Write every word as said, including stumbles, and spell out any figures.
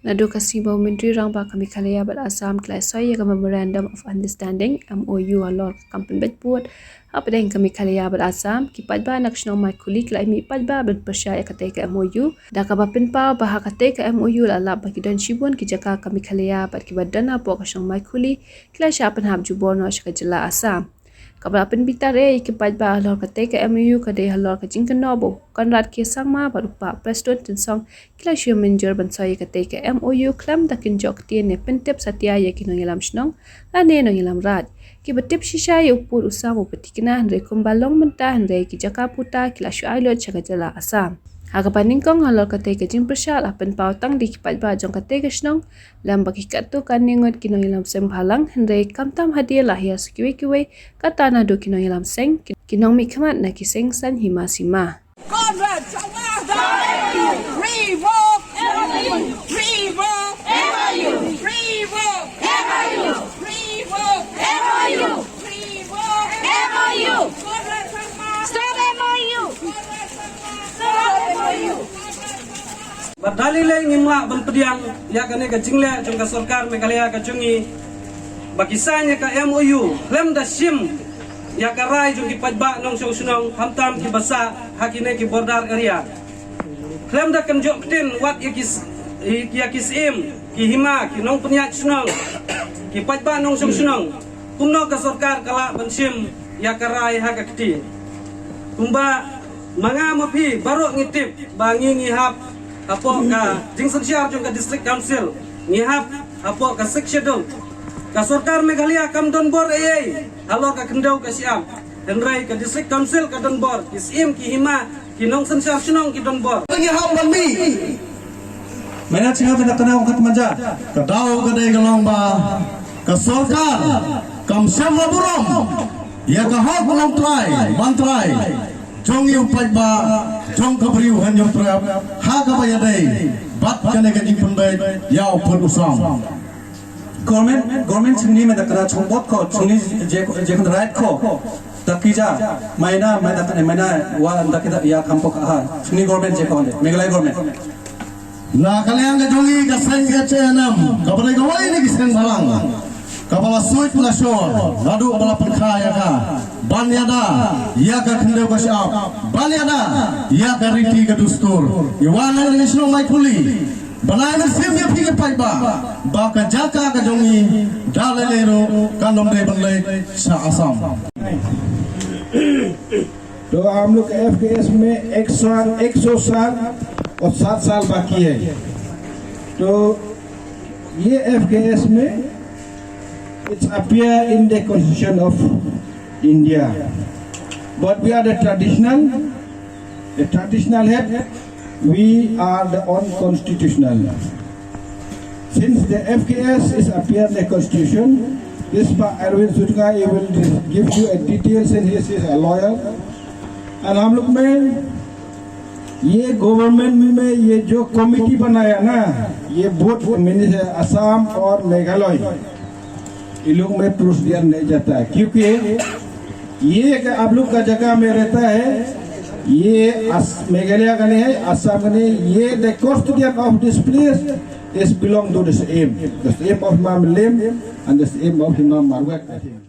Naduh ka sngi ba u Myntri Rangbah ka Meghalaya bad Assam ki la soi ïa ka Memorandum of Understanding, M O U, halor ka kam pynbeit vote hapdeng ka Meghalaya bad Assam, ki paidbah na ka shnong Maikhuli ki la ïa mih paidbah ban pyrshah ïa katei ka M O U, da kaba pynpaw ba ha katei ka M O U la lap ba ki don shibun ki jaka ka Meghalaya bad kiba don hapoh ka shnong Maikhuli ki la shah pynhap jubor noh sha ka jylla Assam. Kaba la pynbitar ïa ki paidbah halor katei ka M O U ka dei halor ka jingkynnoh ba u Conrad K Sangma bad u Bah Prestone Tynsong ki la shu mynjur ban soi ïa katei ka M O U khlem da kynjoh ktien ne pyntip satia ïa ki nongïalam shnong lane nongïalam raid. Kiba tip shisha ïa u pud u sam u patikna, hynrei kumba long mynta hynrei ki jaka puta ki la shu ai lut sha ka jylla Assam. Ha kaba nyngkong halor katei ka jingpyrshah la pynpaw tang da ki paidbah jong katei ka shnong, lem bad ki katto katne ngut ki nongïalam seng bhalang, hynrei khamtam hadien la hiar sa kiwei kiwei, kata naduh ki nongïalam seng, ki, ki nongmihkhmat na ki seng saiñ hima sima. Conrad Sangma! Revoke! Revoke! Revoke! Revoke! Revoke! Conrad Sangma! Stop M O U! Stop M O U! Bad da lei lei ngim lah ban pdiang ïa kane ka jingleh jong ka sorkar Meghalaya ka jong ngi ba ki sign ïa ka M O U khlem da shim ïa ka rai jong ki paidbah nongshong shnong, khamtam kiba sah ha kine ki border area. Khlem da kynjoh ktien wat ïa ki s-, ïa ki syiem, ki hima, ki nongpynïaid shnong, ki paidbah nongshong shnong. Kumno ka sorkar ka lah ban shim ïa ka rai ha ka kti? Kumba ma nga ma phi baroh ngi tip ba ngi ngi hap hapoh ka jingsynshar jong ka District Council, ngi hap hapoh ka Sixth Schedule. Ka sorkar Meghalaya kam don bor ei ei halor ka khyndew ka shyiap, hynrei ka District Council ka don bor, ki syiem, ki hima, ki nongsynshar shnong ki don bor. Ngi hap ban mih. Mynta sngap ïa kane ka kat manja. Ka daw ka dei ka long ba ka sorkar kam shym la burom ïa ka hok ban trai, ban trai jong ngi u paidbah, jong ka briew Hynñiewtrep, ha kaba ïadei bad kane ka jingpynbeit ïa u pud u sam. Government, government chingni mynta ka da chongbot ko, chingni je, je kan right ko. Ta ki ja, maina, maina, maina, wa da ki da ïa kam pok ha. Chingni government je ko ne, Meghalaya government. Na ka liang ka jong ngi ka seng H A N M, kaba dei kawei na ki seng bhalang, kaba la suit la shor naduh ba la pynkha ïa ka, ban ïada ïa ka khyndew ka shyiap, ban ïada ïa ka riti ka dustur. Ngi wan na ka shnong Maikhuli ban ai mynsiem ïa phi ki paidbah ba ka jaka ka jong ngi da lei lei ruh kan ym dei ban leit sha Assam. तो हम लोग का एफकेएस में एक साल, एक सौ साल और सात साल बाकी है। तो ये एफकेएस में, it's appear in the Constitution of India, but we are the traditional, the traditional head, we are the unconstitutional. Since the F K S is appear in the constitution, this pa Arvind Sudhgar, he will give you a details, and he is a lawyer. And हम लोग में ये गवर्नमेंट में, में ये जो कमेटी बनाया ना, ये बोथ मिनी-, असम और मेघालय, ये लोग में प्रोसीजर नहीं जाता है, क्योंकि ये कि आप लोग का जगह में रहता है, ये अस-, मेघालय का नहीं है, असम का नहीं है, ये the constitution of this place is belong to the same, the same of Imam Lim and the same of Imam Marwet, I think.